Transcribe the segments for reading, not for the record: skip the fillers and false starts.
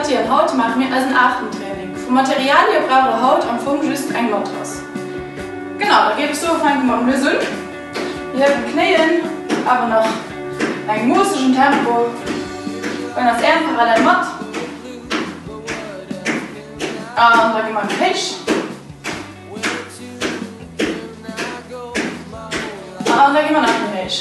Cathy an haut maache mir eisen aachten Training. Vum Material hier braucht der haut am Fong just eng Matrass. Genau, da géif ech soe fänke mer lues un. Mir hiewen d'Knéien, awer nach an engem moossegen Tempo, huelen eis Äerm parallel mat an da gi mer méi héich. An da gi mer nach méi héich.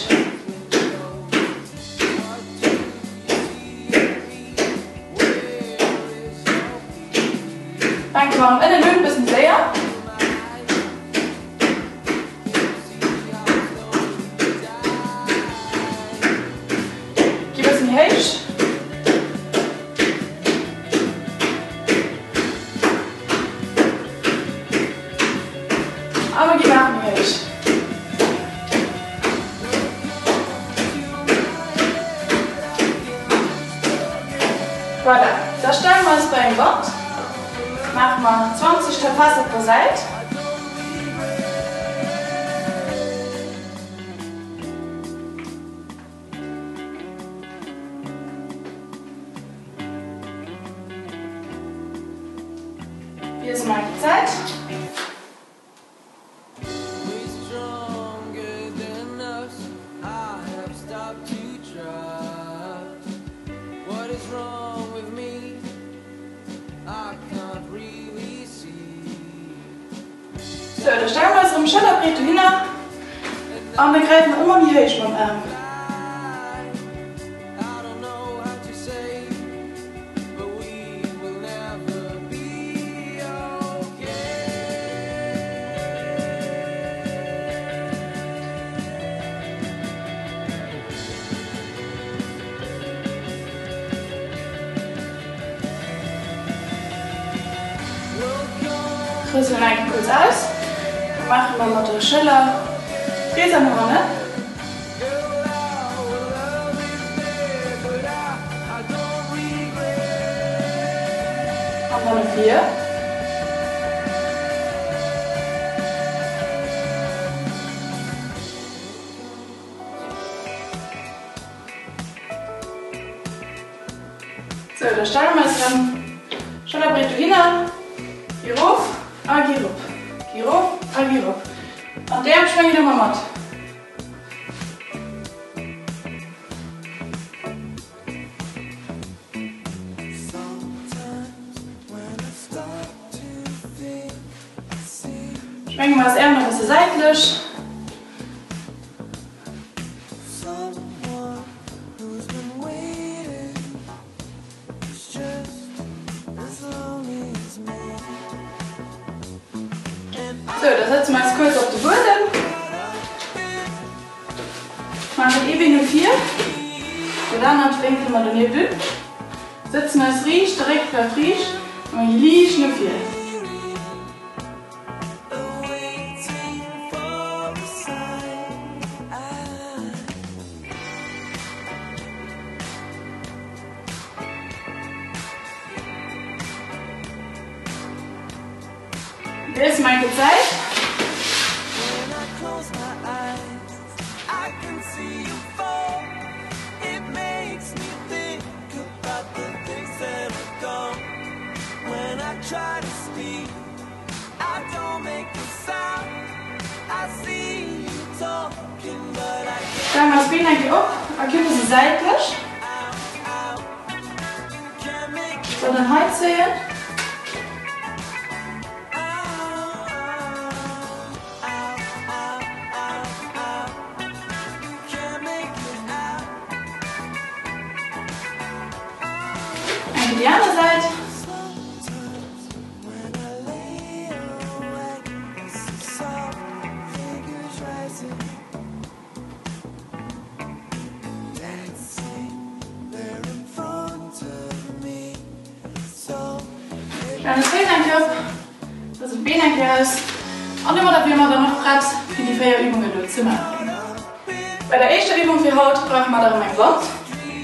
Fänke mer am Ënnen un, bëssen séier. Gi bësse méi héich. A mer ginn nach méi héich. Voilà, da stelle mer eis bei eng Wand, maache mer 20 Tapas op der Säit. Wiesse mer eng Zäit. Sou, da stelle mer eis erëm schëllerbreet dohinner an da gräife mer ëmmer méi héich mam Aarm. Rëselen eng Kéier kuerz aus. Da maache mer mat der Schëller Kreeser no hannen. An dann no vir. Sou, da stelle mer eis erëm Schëllerbreet dohinner. Gi rof a gi rop, gi rof a gi rop. An d'Äerm schwéngen ëmmer mat. Schwénge mer eis Äerm nach e bësse säitlech. Sou, da sëtze mer eis kuerz op de Buedem, maachen ee Been no vir, dat anert wénkele mer donieft un, sëtzen eis riicht, de Réck bleift riicht a mer gi liicht no vir. Wiessel meng Zäit. Stellen eis Been eng Kéier op a kippe se säitlech. Sou, dann hei zéien. Eng Kéier déi aner Säit. Stellen eis Féiss eng Kéier op, rëselen d'Been eng Kéier aus an domadder wiere mer dann och prett fir déi 4 Übungen elo ze maachen. Bei der éischter Übung fir haut brauche mer da rëm eng Wand.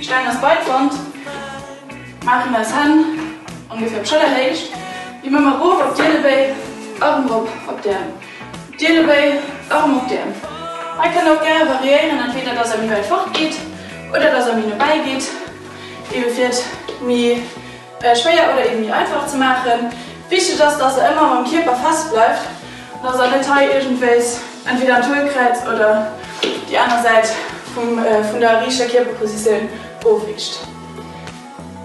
Stellen eis bei d'Wand. Maachen eis Hänn ongeféier op Schëllerhéicht, gi mer erof op d'Ielebéi, erëm rop op d'Äerm, op d'Ielebéi, erëm op d'Äerm. Hei kënnt der och gäre variéieren, entweder dass der méi wäit fort gitt oder dass der méi nobäi gitt, ebe fir et méi. schwéier oder eben méi einfach ze maachen. Wichteg ass, dass der ëmmer mam Kierper fest bleift an dass der net hei iergendwéis entweder an d'Hohlkräiz oder déi aner Säit vum vun der riichter Kierperpositioun ofwiicht.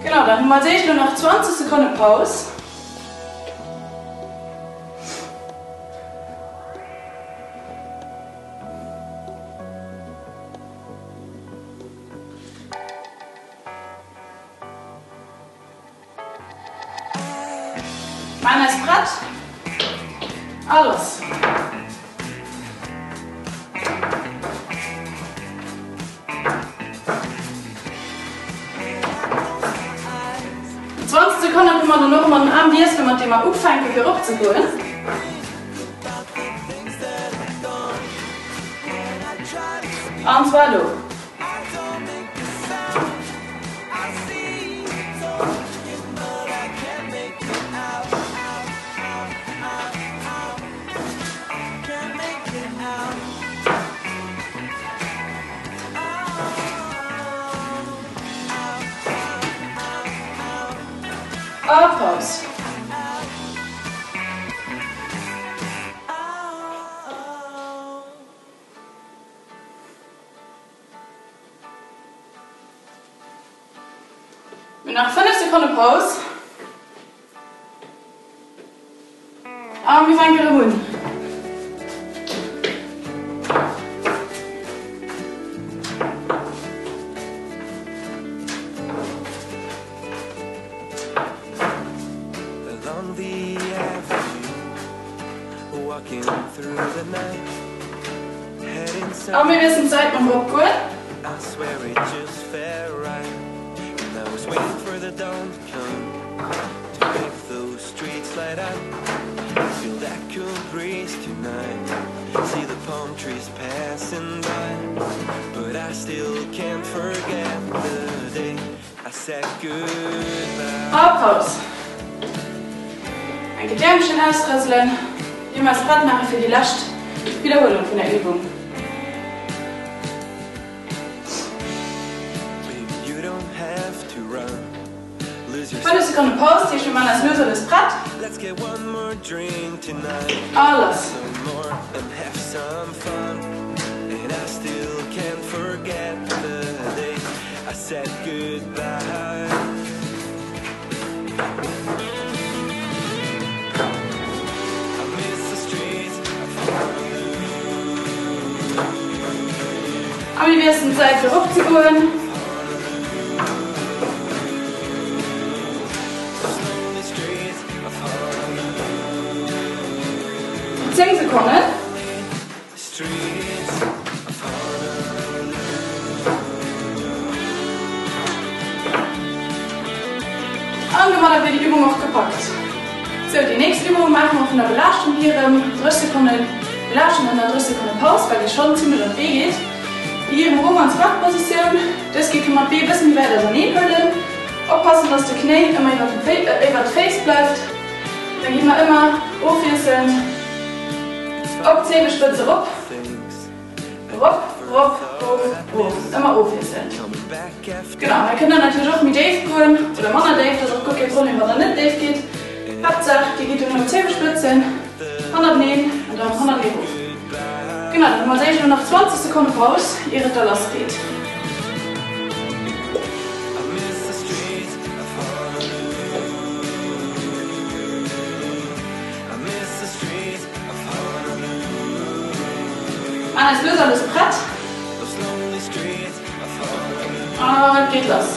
Genau, dann hu mer als éischt elo nach 20 Sekonne Paus. Maan eis prett a lass! No 20 Sekonnen kënne mer dann och emol den Aarm wiesselen, mat deem mer ufänken fir erop ze goen. An zwar elo. A Paus. Mir nach 5 Sekonne Paus. A mir fänken erëm un. A mir wiesselen d'Säit mam Eropgoen. A Paus. Eng Kéier d'Äermchen ausrëselen. Mir eis prett maache fir déi lescht Widderhuelung vun der Übung. 5 Sekonne Paus, dat heescht mir maachen eis lues a lues prett. A lass. A mir wiesselen d'Säit fir erop ze goen. 10 Sekonnen. An domadder wier déi Übung och gepackt. Sou, déi nächst Übung maache mer vun der Belaaschtung hier erëm 30 Sekonne Belaaschtung an dann 30 Sekonne Paus, well déi schonn zimmlech an d'Bee geet. Mir gi erëm erof an d'Squat-Positioun. Dës Kéier kënne mer d'Bee e bësse méi wäit auserneen huelen. Oppassen, dass de Knéi ëmmer iwwert d'Féiss bleift. Da gi mer ëmmer ofwiesselnd op d'Zeeëspëtz erop, erop, erop, erof, erof, ëmmer ofwiesselnd. Genau, hei kënnt der natierlech och méi déif goen oder manner déif, dat ass och guer kee Problem, wann der net déif gitt. Haaptsaach dir gitt duerno d'Zeeëspëtzen hannerteneen an dann hannertenee erof. Genau, dann hu mer als éischt elo nach 20 Sekonne Paus, ier et da lass geet. An eis lues alles prett an et geet lass.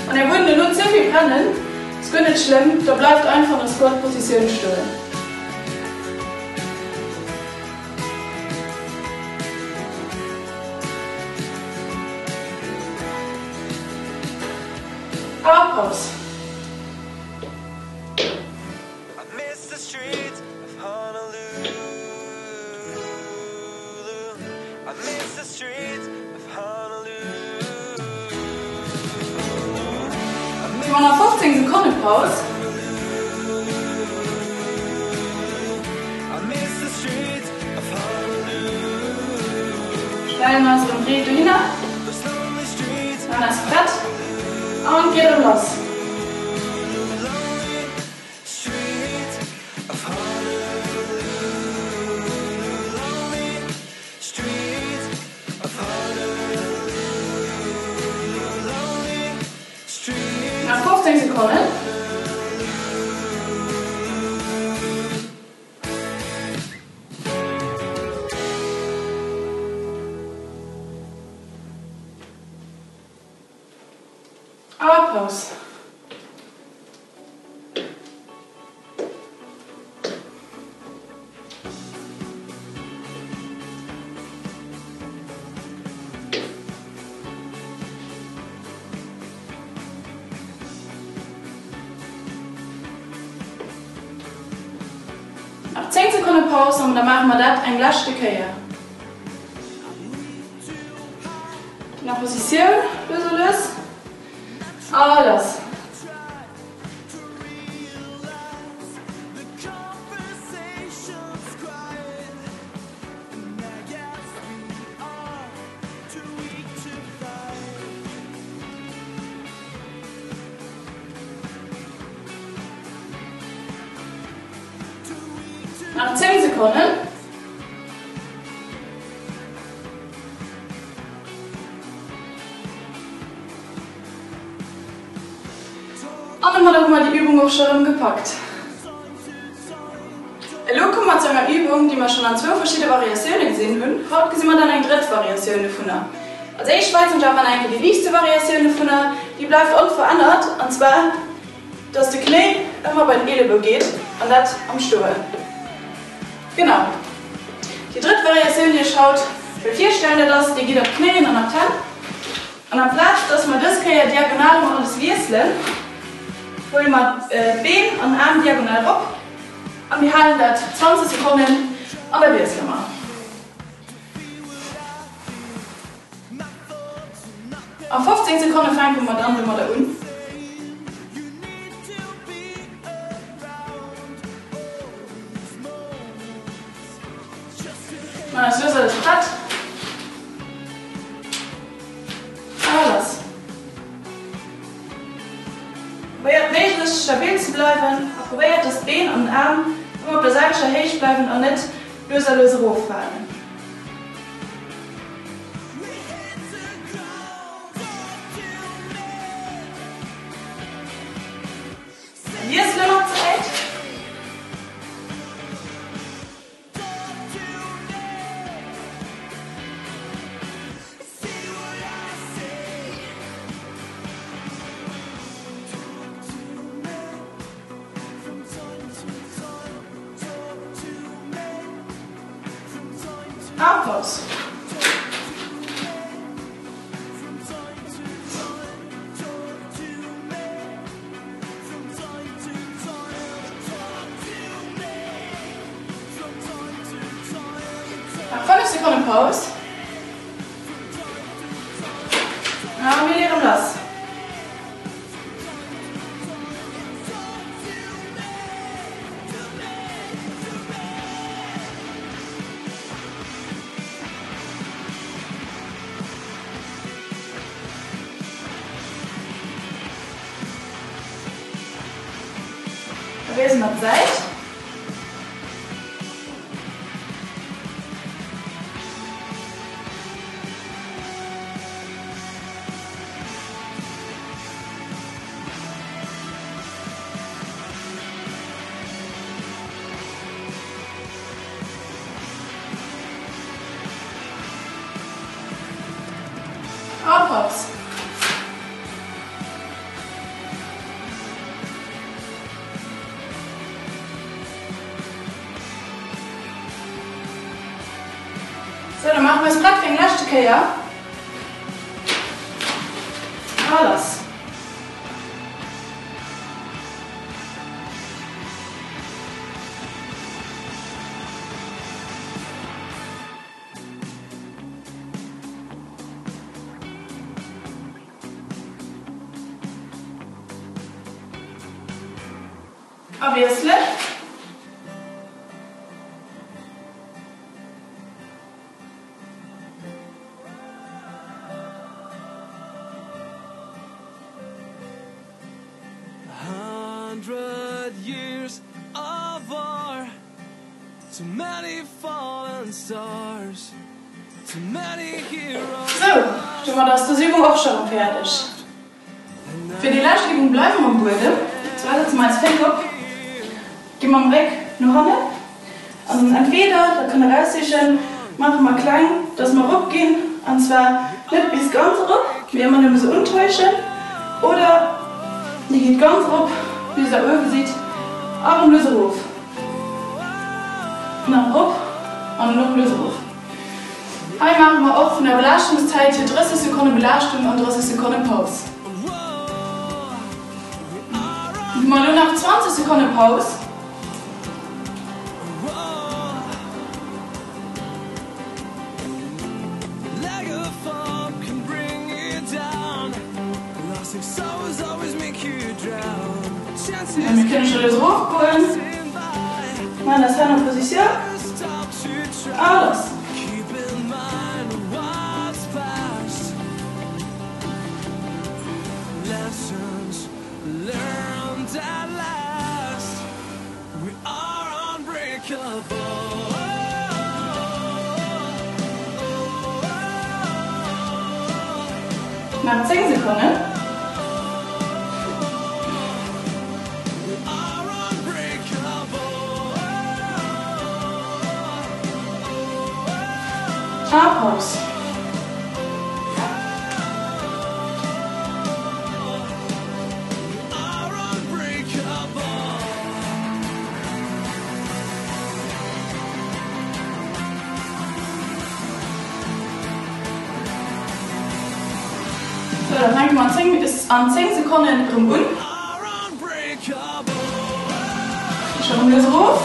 Wann är Wunnen elo ze vill brennen, ass guer net schlëmm, da bleift einfach an der Squat Positioun stoen. A Paus. Mir man nach 15 Sekonne Paus. Stellen eis erëm breet dohinner, maachen eis prett an et geet erëm lass. Nach 15 Sekonnen. A Paus. Nach 10 Sekonne Paus an da maache mer dat eng leschte Kéier. Ginn a Positioun, lues a lues a lass. Nach 10 Sekonnen. An domadder hu mer déi Übung och scho rëm gepackt. Elo komme mer zu enger Übung, déi mer schonn an zwou verschidde Variatioune gesinn hunn. Haut gesi mer dann eng drëtt Variatioun dovunner. Als éischt weisen ech awer nach eng Kéier déi liichtste Variatioun dovunner. Déi bleift onverännert, an zwar dass de Knéi ëmmer bei den Eelebou geet, an dat am Stoen. Genau. Déi drëtt Variatioun, déi ech haut wëll virstellen, dat ass, Dir gitt op d'Knéien an op d'Hänn. An amplaz dass mer dës Kéier diagonal emol alles wiesselen, huele mer d'Been an den Aarm diagonal erop a mir halen dat 20 Sekonnen an da wiessele mer. A 15 Sekonne fänke mer dann domadder un. Mä sou ass alles prett. A lass. Probéiert méiglechst stabil ze bleiwen a probéiert dass d'Been an den Aarm ëmmer op der selwechter Héicht bleiwen an net lues a lues eroffalen. Wiessele mat Zäit. A Paus. Nach 5 Sekonnen Paus. A mir leeën lass. Da wiessele mer d'Säit. A Paus. Sou, da maache mer eis prett fir eng leschte Kéier. A lass. A wiesselen. Sou, domat ass dës Übung och scho rem fäerdeg. Fir déi lescht Übung bleiwe mer um Buedem. Zwar setze mer eis fénk op, gi mam Réck no hannen an entweder, dat kënnt der eraussichen, maache mer kleng, dass mer erop ginn, an zwar net bis ganz erop, mee ëmmer nëmme sou untäuschen, oder dir gitt ganz erop bis der uewe sidd a rëm lues erof. Nach erop an erëm lues erof. Hei maache mer och vun der Belaaschtungszäit hier 30 Sekonne Belaaschtung an 30 Sekonne Paus. Hu mer elo nach 20 Sekonne Paus. Mir kënne scho lues erofgoen. Maachen eis Hänn a Positioun a lass. Nach 10 Sekonnen. A Paus. Sou, da fänke mer an 10 an 10 Sekonnen erëm un. Ech erëm lues erof.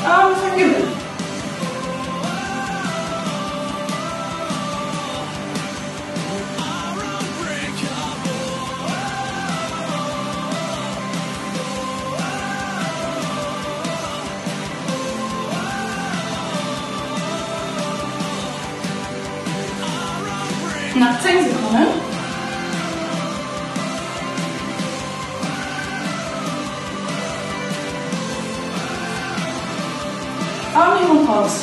A mir fänken un. Nach 10 Sekonnen. A mir hunn Paus.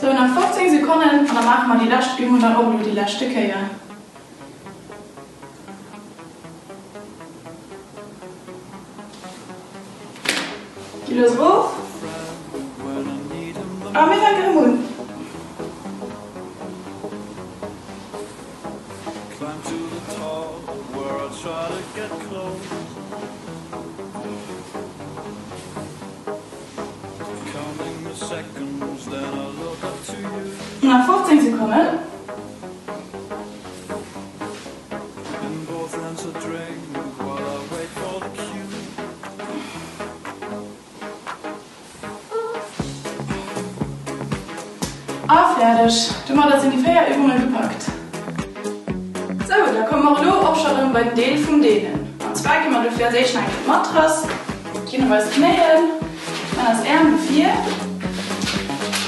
Sou, nach 15 Sekonnen an da maache mer déi lescht Übung dann och elo déi leschte Kéier. Gi lues erof a mir fänken erëm un. Nach 15 Sekonnen. A fäerdeg! Domadder sinn déi 4 Übunge gepackt. Sou, da komme mer elo och scho rëm bei den Deel vum Deenen. An zwar gi mer dofir als éischt nach eng Kéier d'Matrass, ginn op eis Knéien, man eis Äerm no vir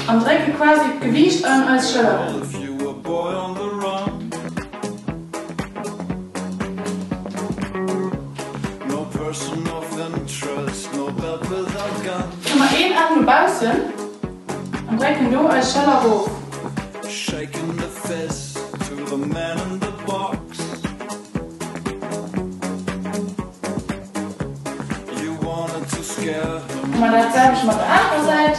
an drécke quasi d'Gewiicht an eis Schëlleren. Hu mer een Aarm no baussen an drécken do eis Schëller rof. Hu mer dat selwecht mat der anerer Säit.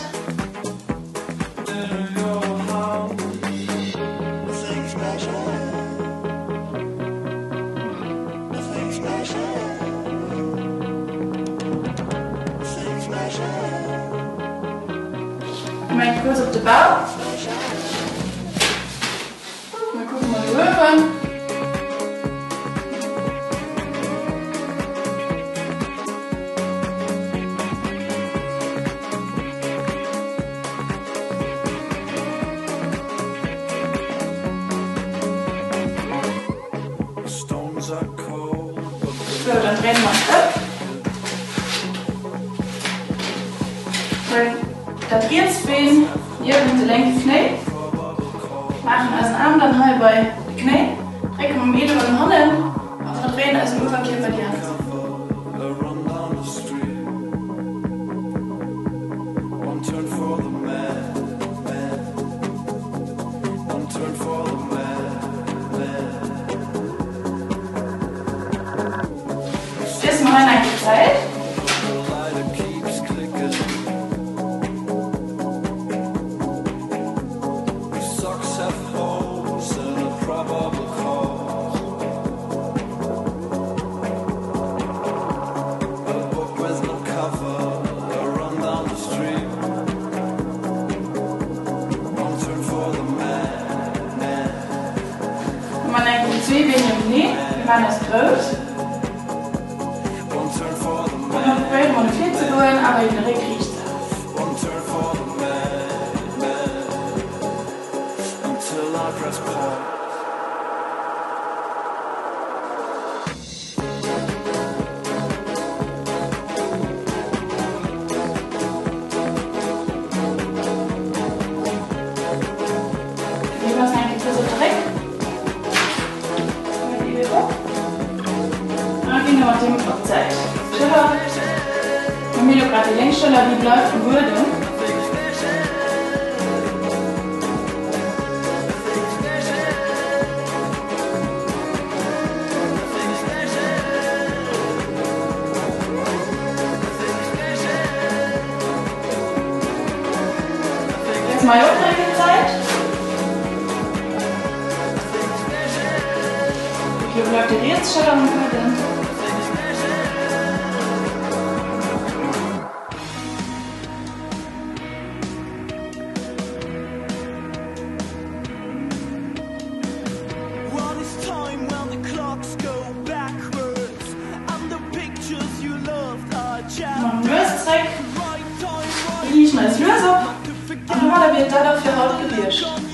Eng kuerz op de Bauch. Da kucke mer no uewen. Sou, dann dréine mer eis ëm. Huelen. dat rietst Been niewent de lénke Knéi, maachen eisen Aarm dann hei bei de Knéi, drécke mam Eelebou no hannen a verdréien eisem Uewerkierper déi Hänn. Wiessele mer hei nach eng Kéier d'Säit. Mir man eng Kéier zwee Been niefteneen, mir man eis grouss. An da probéiere mer no vir ze goen, awer eben de Réck riicht ze halen. Mir passen eng Kéier op de Réck. A ginn da mat deem op d'Säit. Schëller. Mir hunn elo grad déi lénks Schëller, déi bleift um Buedem. Jetzt mei och nach eng Zäit. Hier bleift de riets Schëller am Buedem. Mam Nues zréck. Mir riichten eis lues op an domadder wier et dat och fir haut gewiescht.